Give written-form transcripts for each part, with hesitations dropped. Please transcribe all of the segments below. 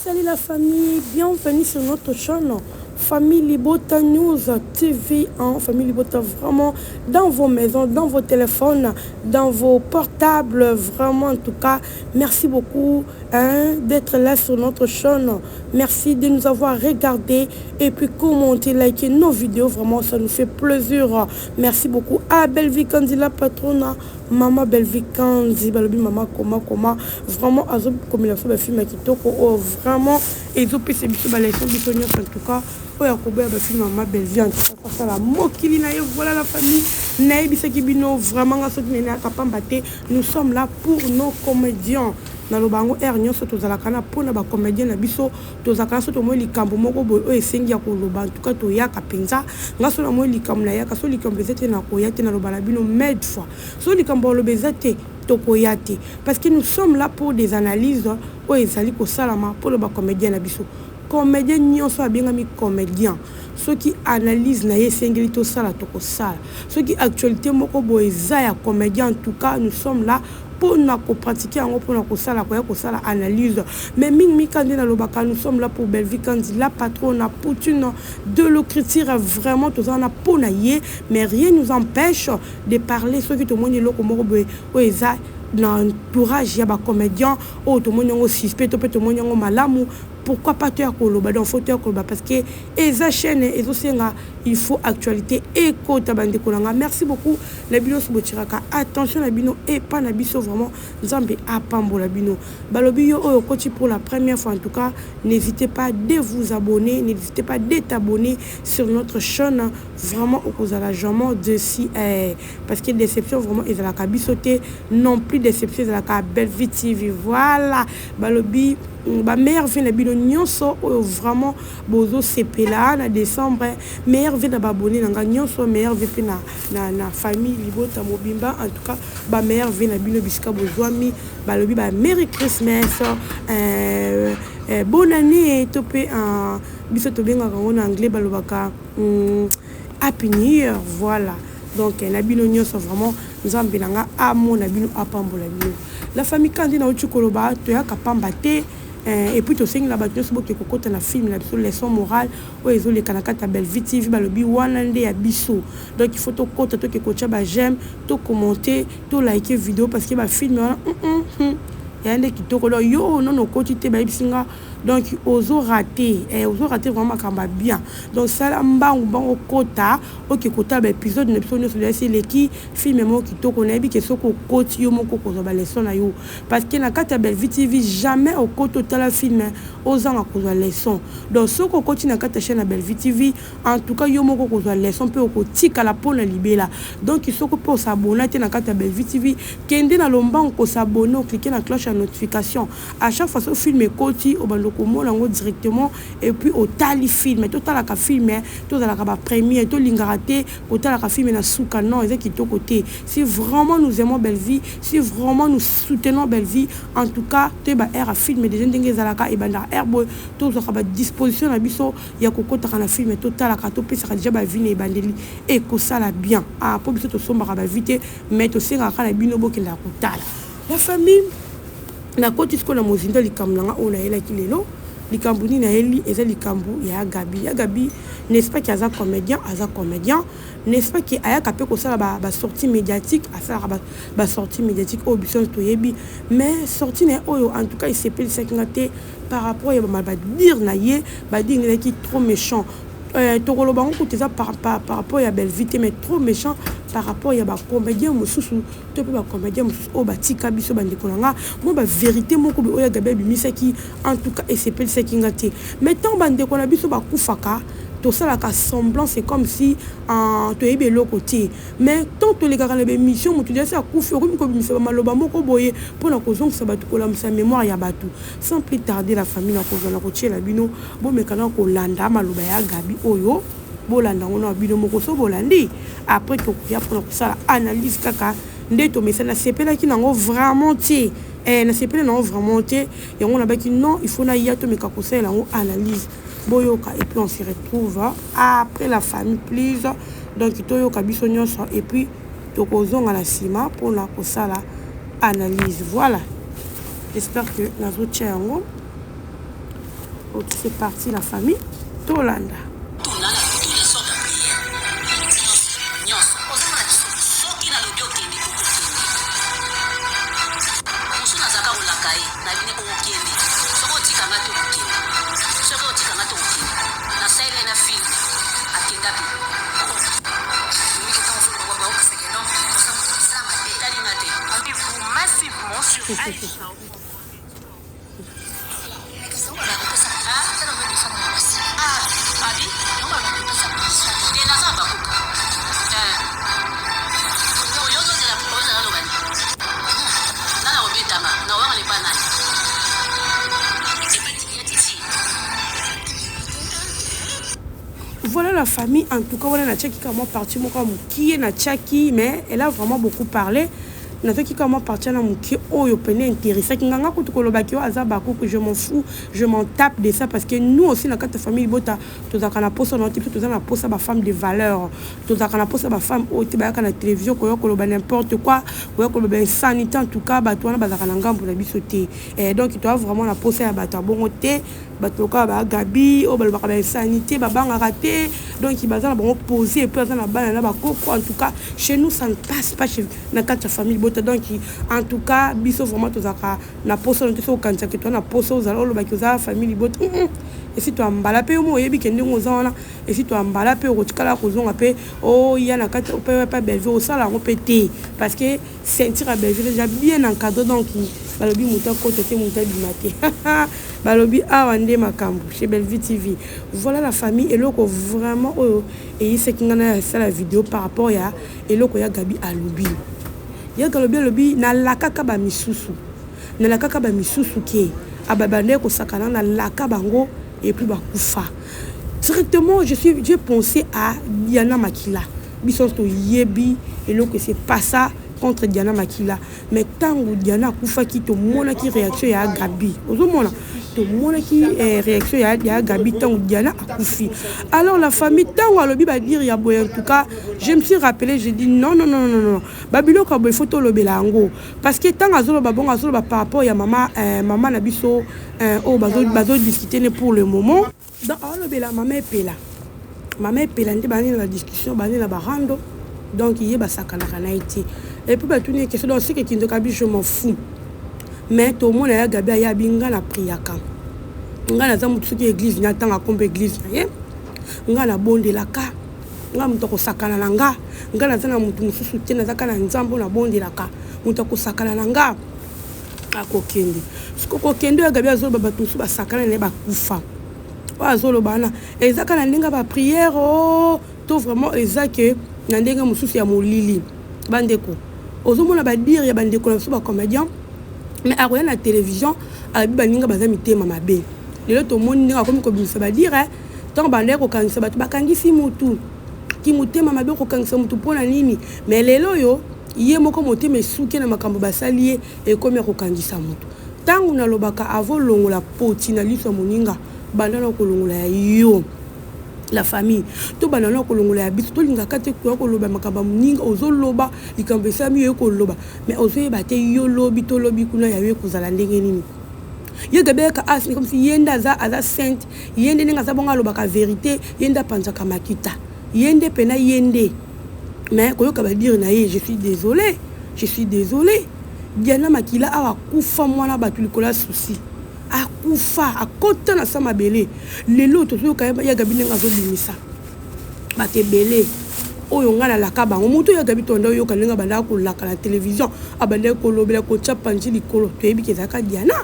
Salut la famille, bienvenue sur notre chaîne Famille Libota News TV. Hein, famille Libota, vraiment dans vos maisons, dans vos téléphones, dans vos portables, vraiment en tout cas, merci beaucoup, hein, d'être là sur notre chaîne. Merci de nous avoir regardé et puis commenter, liker nos vidéos, vraiment ça nous fait plaisir. Merci beaucoup à Bellevue Kandi, la patronne, Mama Bellevue Kandi, balobi mama koma koma, vraiment azokomela biso bafilm ya kitoko oyo vraiment ezopesa biso baleçon biso nyonso. En tout cas, oyo akoboya bafilm Mama Bellevue, en tout cas asala mokili na ye. Voilà la famille, nayebisaki bino vraiment, nga soki neneyaka pamba te, nous sommes là pour nos comédiens. Naloba yango heure nyonso, tozalaka na mpona bacomédien na biso. Tozalaka na so tomoi likambo moko boye oyo esengi ya koloba, en tout cas toyaka mpenza. Nga so namoi likambo, nayaka. So likambo eza te, nakoya te. Naloba na bino maintes fois, so likambo aloba eza te, tokoya te, parce que nous sommes là pour des analyses oyo ezali kosalama mpona bacomédien na biso. Comédien nyonso abengami comédien, soki analyse na ye esengeli tosala, tokosala. Soki actualité moko boye eza ya comédien, en tout cas nous sommes là mpona kopratiquer yango, mpona kosala, koya kosala analyse. Mais mingi nde nalobaka, nous sommes là pour Bellevue Kandi, la patronne, Poutine de l'écriture. Vraiment toza wana mpona ye, mais rien nous empêche de parler soki tomoni eloko moko boye oyo eza na entourage ya bacomédien, oyo tomoni yango suspect to mpe tomoni yango malamu, pourquoi pas toya koloba. Donc faut toya koloba parce que eza chaîne ezosenga, il faut actualité ekota. Bandeko na nga, merci beaucoup na bino nyonso botiraka attention na bino epa na biso. Vraiment, Nzambe apambola bino. Balobi yo oyo okoti pour la première fois, en tout cas n'hésitez pas de vous abonner, n'hésitez pas de t'abonner sur notre chaîne. Vraiment okozala jamais déçu, parce que déception vraiment ezalaka biso te non plus, déception ezalaka Bellevue TV. Voilà, balobi bameilleurs vœux na bino nyonso oyo vraiment bozosepela na décembre. Meilleurs vœux na baabonnés na nga nyonso, meilleurs vœux mpe na famille Libota mobimba. En tout cas, bameilleurs vœux na bino bisika bozwami. Balobi ba merry Christmas, bonne année, to mpe biso tobengaka yango na anglais, balobaka happy new year. Voilà, donc na bino nyonso vraiment, Nzambe na nga amona bino, apambola bino. La famille, kandi nauti koloba, toyaka pamba te. Et puis tosengela bato nyonso boke kokɔta na film na biso Leçon morale oyo ezoleka na kati ya Bellevue TV. Balobi wana nde ya biso, donc il faut tokɔta, toke kotia baj'aime, tocommenter, toliker vidéo, parce que bafilm wana ya nde kitoko. Donc yo oyo nono okoti te, bayebisi nga, donc ozorater, ozorater vraiment makambo ya bien. Donc sala mbangu mbangu, okota, oke kotala baépisode na biso nyonso esi eleki. Film moko kitoko, nayebi ke soki okoti, yo moko kozwa baleçon na yo, parce que na kati ya Bellevue TV, jamais okoti otala film ozanga kozwa leçon. Donc soki okoti na kati ya chaîne ya Bellevue TV, en tout cas yo moko kozwa leçon mpe okotikala mpona libela. Donc soki mpe os'abonner te na kati ya Bellevue TV, kende na lombango kos'abonner, ocliquer na cloche ya notification. À chaque fois so film ekoti, obanda komona yango directement et puis otali film. Totalaka film, tozalaka bapremier, tolingaka te kotalaka film na suka, non, eza kitoko te. Si vraiment nous aimons Bellevue, si vraiment nous soutenons Bellevue, en tout cas toyeba heure ya film déjà ndenge ezalaka, ebandaka heure boye, tozwaka badisposition na biso ya kokotaka na film, totalaka, topesaka déjà bavues na ebandeli, ekosala bien. Ah, mpo biso tosombaka bavues te, mais tosengaka na bino bokendaka kotala. La famille, nakoti sikoyo na mozindo likambo na nga oyo nayelaki lelo. Likambo nini nayeli? Eza likambo ya Gabi. Ya Gabi, n'est-ce pas que aza comédien? Aza comédien, n'est-ce pas que ayaka mpe kosala basortie médiatique? Asalaka basortie médiatique oyo biso nyonso toyebi, mais sortie na ye oyo, en tout cas esepelisaki nga te par rapport ya badires na ye. Badires ezalaki trop méchant. Tokoloba yango kutu eza par rapport ya Bellevue te, mais trop méchant par rapport ya bacomédien mosusu to mpe bacomédien mosusu oyo batika biso. Bandeko na nga, mwa bavérité moko boye oyo ya Gabi abimisaki, en tout cas esepelisaki nga te. Mais ntango bandeko na biso bakufaka, tosalaka semblant, c'est comme si toyebi eloko te. Mais tant tolekaka na baémission, moto liasi akufi, okomi kobimisa bamaloba moko boye mpona kozongisa bato, kolamusa mémoire ya bato. Sans plus tarder, la famille, na kozwa na kotiela bino, bomekana kolanda maloba ya Gabi oyo. Bolanda yango na bino moko. So bolandi, après tokoya mpona kosala analyse kaka nde tomesa. Nasepelaki nango vraiment te, nasepeli nango vraiment te. Yango nabaki non, il faut naya tomeka kosalela yango analyse. Boyoka et puis on se retrouve après, la famille, please. Donc toyoka biso nyonso et puis tokozonga na nsima mpona kosala analyse. Voilà, j'espère que nazotia yango. Ok, c'est parti la famille. Tolanda. Voilà la famille, en tout cas, voilà na tchaki kama partie moko mokie na tchaki, mais elle a vraiment beaucoup parlé. Nazwaki kaka mwa partie na mokie oyo pene interessaki nga. Nga kutu kolobaki oyo aza bakuku, je m'en fous, je m'en tape de ça, parce que nous aussi na kati ya famille libota tozalaka na posa na te. Biso toza na posa bafemme de valeur, tozalaka na posa bafemme oyo te bayaka na télévision koya koloba n'importe quoi, koya koloba insanité. En tout cas, bato wana bazalaka na ngambo na biso te. Donc toza vraiment na posa ya bato ya bongo te, bato lokola bagabi oyo balobaka bainsanité, babangaka te. Donc baza na bango posé, et puis aza na bana na bakoko. En tout cas, chez nous ça ne passe pas, chez na kati ya famille bota. Donc en tout cas, biso vraiment tozalaka na posa no te. Soki okanisaki toza na posa ozala olobaki oza famille libota, esi toambala mpe yo mo oyebi ke ndenge oza wana, esi toambala mpe okotikala kozonga mpe oya na kati mpe pa Bellevue, osala yango mpe te, parce que ceinture ya Bellevue déjà bien encadré. Donc balobi moto akota te, moto abima te. Balobi awa nde makambo chez Bellevue TV. Voilà la famille, eloko vraiment oyo eyisaki ngai na asala vidéo par rapport ya eloko ya Gabi alobi. Ya Galobi alobi nalakaka bamisusu, nalakaka bamisusu ke ababande kosakana, nalaka bango et puis bakufa directement. Je suis j'ai pensé à Diana Makila. Biso toyebi eloko se passa contre Diana Makila, mais ntango Diana akufaki, tomonaki réaction ya Gabi. Ozomona, tomonaki réaction ya Gabi ntango Diana akufi. Alors la famille, ntango alobi badire ya boye, en tout cas je me suis rappelé, je dis non, non, non, non, non, babiloko ya boye faut tolobela yango, parce que ntango azoloba bongo, azoloba par rapport ya mama na biso oyo bazodiscute ne pour le moment. Donc alobela mama Epela, mama Epela nde bani na badiscussion, bani na barando. Donc ye basakanaka na ye te. Et puis batuni ye question, donc seke kindoka bi, je m'en fous. Mais tomona ya Gabi ayabi nga na priaka, nga naza motu soki église na ntanga kombo église na ye, nga nabondelaka, nga moto akosakana na nga, nga naza na motu mosusu te, naza kaka na Nzambe oyo nabondelaka. Moto akosakana na nga akokende. Soki kokende oyo Gabi azoloba, bato mosusu basakana na ye bakufa. Oyo azoloba wana eza kaka na ndenge ya baprière o to vraiment eza ke na ndenge mosusu ya molili. Bandeko, ozomona badire ya bandeko na biso bacomédien, mais akoya na télévision alobi baninga baza mitema mabe. Lelo tomoni ndenge akomi kobimisa badire. Ntango bandaki kokangisa bato, bakangisi mutu ki motema mabe, kokangisa mutu mpona nini? Mais lelo oyo ye moko motema esuki na makambo basali ye, ekomi ya kokangisa mutu. Ntango nalobaka avolongola poti na liso ya moninga, banda na kolongola ya yo. La famille, tobanda na kolongola ya biso. Tolingaka te koya koloba makambo ya moninga. Ozoloba likambo esalami yo koloba, mais ozoyeba te yo lobi tolobi kuna ya yo ekozala ndenge nini. Ye Gabi ayaka asi comme si ye nde aza sainte, ye nde ndenge aza bongo alobaka vérité, ye nde apanzaka makita, ye nde pena ye nde. Mais koyoka badire na ye, je suis désolé, je suis désolé. Diana Makila awa akufa, mwana bato likolo ya susi akufa, akota na sa mabele. Lelo tozoyoka ya Gabi ndenge azobimisa bato ebele oyo ngai nalaka bango. Moto oyo ya Gabi tonda oyoka ndenge abandaka kolaka na télévision, abandaki kolobela kotya panzi likolo, toyebi ke ezalaka Diana,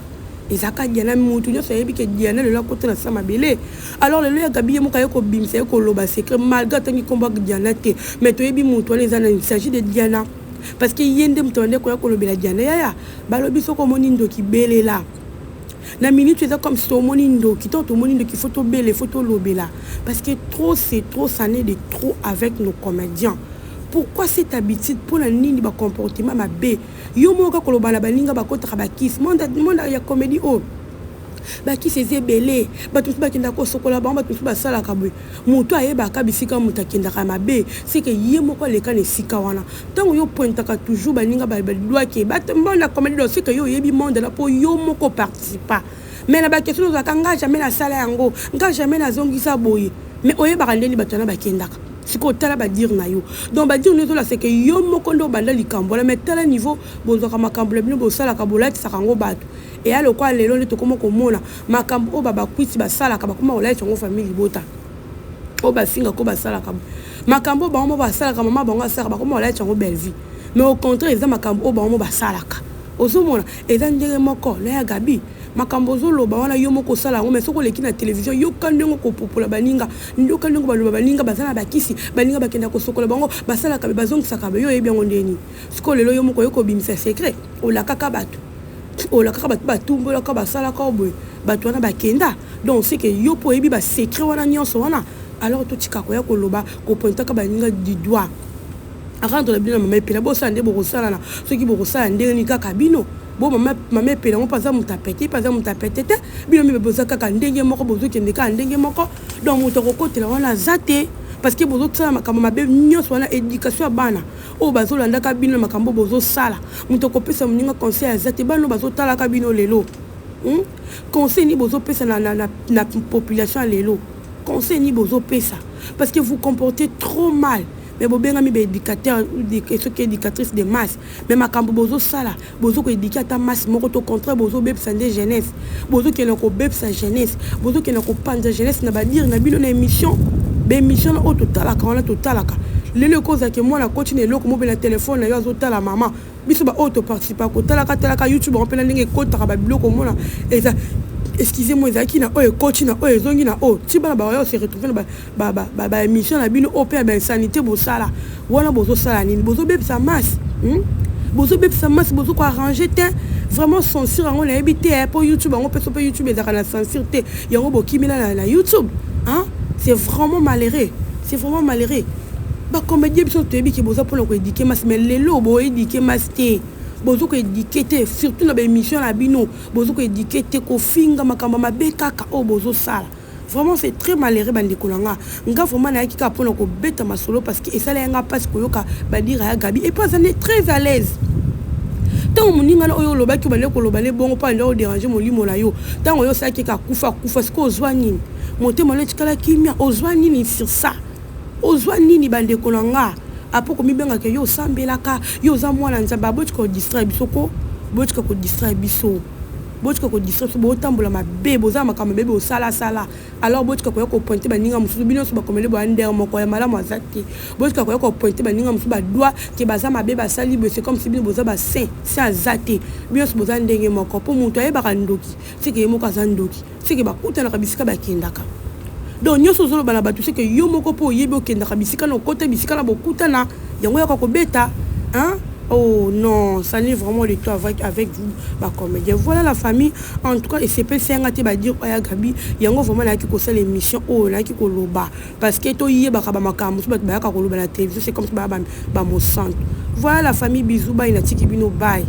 ezalaka Diana. Motu nyonso ayebi ke Diana lelo akota na sa mabele. Alors lelo ya Gabi ye moko aye kobimisa, ye koloba secret, malgré atangi nkombo ya Diana te, mais toyebi motu wana eza na, il s'agit de Diana, parce que ye nde moto abandaki koya kolobela Diana. Yaya, balobi soki omoni ndoki, belela. Na minute eza comme si tomoni ndoki to tomoni ndoki, faut tobela, faut tolobela, parce que trop c'est trop, ça n'est de trop avec nos comédiens. Pourquoi cette habitude? Mpona nini bacomportement mabe? Yo moko kaka koloba na baninga bakotaka bakisi. Monde ya comédie oyo, bakisi eza ebele. Bato mosusu bakendaka kosokola bango, bato mosusu basalaka boye. Moto ayebaka bisika moto akendaka mabe, seke ye moko aleka na esika wana. Ntango yo pointaka toujours baninga balwaki monde ya comédie, donc seke yo oyebi monde na mpo yo moko participa. Mais na baquestion ozalaka, nga jamais nasala yango, nga jamais nazongisa boye. Mais oyebaka ndeni bato wana bakendaka. Sikoyo tala badires na yo. Donc badires no ezolakisa ke yo moko nde obanda likambo wana. Mais tala niveau bozwaka makambo na bino, bosalaka, bolatisaka yango bato. Eya lokwa lelo nde tokóma komona makambo oyo babakwiti basalaka, bakóma kolatisa yango famille libota. Oyo bafingaka, oyo basalaka makambo oyo bango mo basalaka, mama bango asalaka, bakóma kolatisa yango Bellevue. Mais au contraire, eza makambo oyo bango mo basalaka. Ozomona eza ndenge moko na ya Gabi. Makambo ozoloba wana, yo moko osala yango. Mais soki oleki na télévision, yoka ndenge kopopola baninga, yoka ndenge baloba baninga baza na bakisi, baninga bakenda kosokola bango, basalaka be, bazongisaka be. Yo oyebi yango ndeni? Sikoyo lelo yo moko oyo kobimisa secret, olakaka bato, olakaka bato, batumbolaka, basalaka boye, bato wana bakenda. Donc c'est que yo mpo oyebi basecret wana nyonso wana. Alors totika koya koloba, kopointaka baninga du doigt. Rendre na bino na mama Epela, bosala nde bokosalana. Soki bokosala ndenge nini kaka bino bo mama Epela yango mpo aza moto apete, mpe aza moto apete te. Bino mibe boza kaka ndenge moko, bozokende kaka ndenge moko. Donc moto akokotela wana aza te, parce que bozosala makambo mabe nyonso wana. Éducation ya bana oyo bazolandaka bino na makambo bozosala, moto akopesa moninga conseil aza te. Bana oyo bazotalaka bino lelo, Conseil nini bozopesa na population ya lelo? Conseil nini bozopesa? Parce que vous comportez trop mal. Mais bobengami baéducateur, soki éducatrice de masse, mais makambo bozosala, bozokoéduquer ata masse moko to contraire, bozobebisa nde jeunesse. Bozokende kobebisa jeunesse, bozokende kopanza jeunesse na badires na bino na émission, baémission oyo totalaka wana. Totalaka lelo, ekozalaki mwana akoti na eloko mobe na telefone na yo, azotala mama biso baoyo toparticipa kotalaka talaka YouTube yango. Mpena ndenge ekotaka babiloko, omona eza, excusez moi, ezalaki na oyo ekoti na oyo ezongi na oyo ti bana baoyo se retrouve na baémission na bino oyo mpe ya bainsanité bosala wana. Bozosala nini? Bozobebisa masse, Bozobebisa masse, bozokoarranger te. Vraiment, censure yango nayebi te mpo YouTube yango mpe so mpe YouTube ezalaka na censure te. Yango bokimila na YouTube, hein? C'est vraiment malheureux, c'est vraiment malheureux. Bacomédien, biso toyebi ke boza mpona koéduquer masse, mais lelo boéduquer masse te, bozo koéduquer te, surtout na baémission na bino. Bozo koéduquer te, kofinga, makambo mabe kaka oyo bozosala. Vraiment, c'est très malheureux, bandeko na nga. Nga vraiment nayaki kaka mpona kobeta masolo, parce que esala yanga mpasi koyoka badires ya Gabi. Et puis aza nde très à l'aise. Ntango moninga na oyo olobaki, obande koloba ne bongo mpo ande odéranger molimo na yo. Ntango oyo osalaki ka kufa kufa, sikoyo ozwa nini? Motema no etikala kimia? Ozwa nini sur ça? Ozwa nini, bandeko na nga? Apo komibengaka yo osambelaka, yo oza mwana Nzambe. Abotika kodistraire biso ko, botika kodistraire biso, botika kodistraire biso. Botambola mabe, boza makambo mabe bosalasala. Alors botika koya kopointer baninga mosusu. Bino nyonso bakomele boya ndere moko ya malamu aza te. Botika koya kopointer baninga mosusu badoigts ke baza mabe, basali boye. C'est comme si bino boza basaint. Saint aza te, bino nyonso boza ndenge moko. Mpo moto ayebaka ndoki, seke ye moko aza ndoki, seke bakutanaka bisika bakendaka. Donc nyonso ozoloba na bato, seke yo moko mpo oyebi okendaka bisika na okota, bisika na bokutana yango yaka kobeta, hein? Oh non, ça n'est vraiment le tout avec vous, bacomédien. Voilà la famille. En tout cas, esepesi yanga te badires oyo ya Gabi. Yango vraiment nayaki kosala émission oyo, nayaki koloba, parce que toyebaka bamakambo mosusu bato bayaka koloba na télévision, c'est comme si baya bamosanto. Voilà la famille, bisous, bye, natiki bino, bye.